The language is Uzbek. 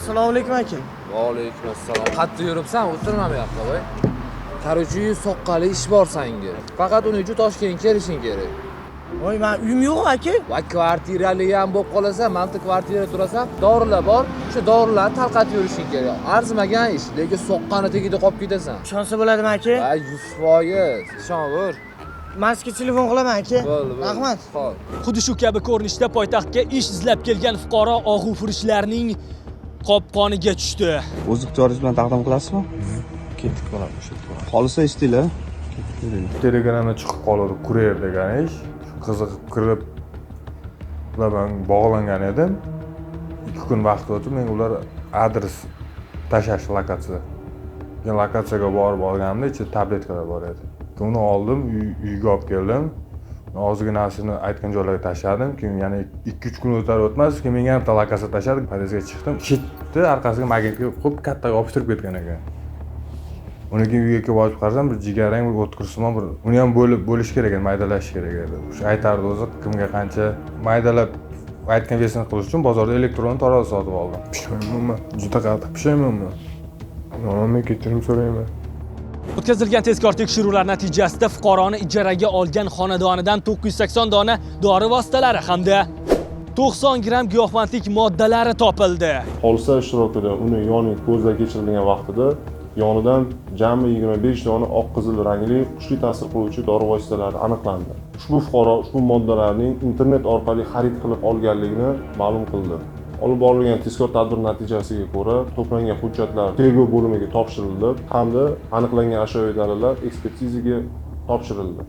Assalomu alaykum, aka. Va alaykum assalom. Qayerda yuribsan? O'tirma bu yoqda, voy. Короче, soqqali ish bor sanga. Faqat uning uchun Toshkentga kelishing kerak. Voy, man uyim yo'q, aka. Va kvartirali ham bo'lib qolasan, mana bitta kvartirada turasan, dorilar bor, o'sha dorilarni tarqatib yurishing kerak. Arzimagan ish, lekin soqqani tagida qolib ketasan. Ishonsa bo'ladimi, aka? Va 100%, ishonaver. Man sizga telefon qilaman, aka. Bo'ldi, bo'ldi. Rahmat. Xo'p. Xuddi shu kabi ko'rinishda poytaxtga ish izlab kelgan fuqaro og'ufurushlarning qopqoniga tushdi. O'z ixtiyoringiz bilan taqdim qilasizmi? Ketdik, bolam, o'sha yerga. Xohlasa eshitinglar. Telegramda chiqib qoladi kuryer degan ish. Shu qiziqib kirib, ular bilan bog'langan edim. 2 kun vaqt o'tib, men ular adres tashlash, lokatsiya. Keyin lokatsiyaga borib olganimda, ichida tabletkalar bor edi. Keyin uni oldim, uyga olib keldim. Ozginasini aytgan joylarga tashladim. Keyin yana 2-3 kun o'tar o'tmas, keyin menga ham bitta lokatsiya tashladi. Podyezdga chiqdim, shitni orqasiga magnitga qo'yib, katta yopishtirib ketgan ekan. Uni keyin uyga kelib ochib qarasam, bir jigarrang, bir o'tkirsimon bir, uni ham bo'lib bo'lish kerak edi, maydalash kerak edi. O'sha aytardi o'zi, kimga qancha maydalab, aytgan вес ini qilish uchun bozorda elektron tarozi sotib oldim. Pushaymonman, juda qattiq pushaymonman. Onamdan kechirim so'rayman. O'tkazilgan tezkor tekshiruvlar natijasida fuqaroni ijaraga olgan xonadonidan 980 dona dori vositalari hamda 90 gramm giyohvandlik moddalari topildi. Hodisa ishtirokida uni yoniy ko'zdan kechirilgan vaqtida yonidan jami 25 dona oq qizil rangli kuchli ta'sir qiluvchi dori vositalari aniqlandi. Ushbu fuqaro ushbu moddalarning internet orqali xarid qilib olganligini ma'lum qildi. Olib borilgan tezkor tadbir natijasiga ko'ra, to'plangan hujjatlar tergov bo'limiga topshirildi hamda aniqlangan ashyoviy dalillar ekspertizaga topshirildi.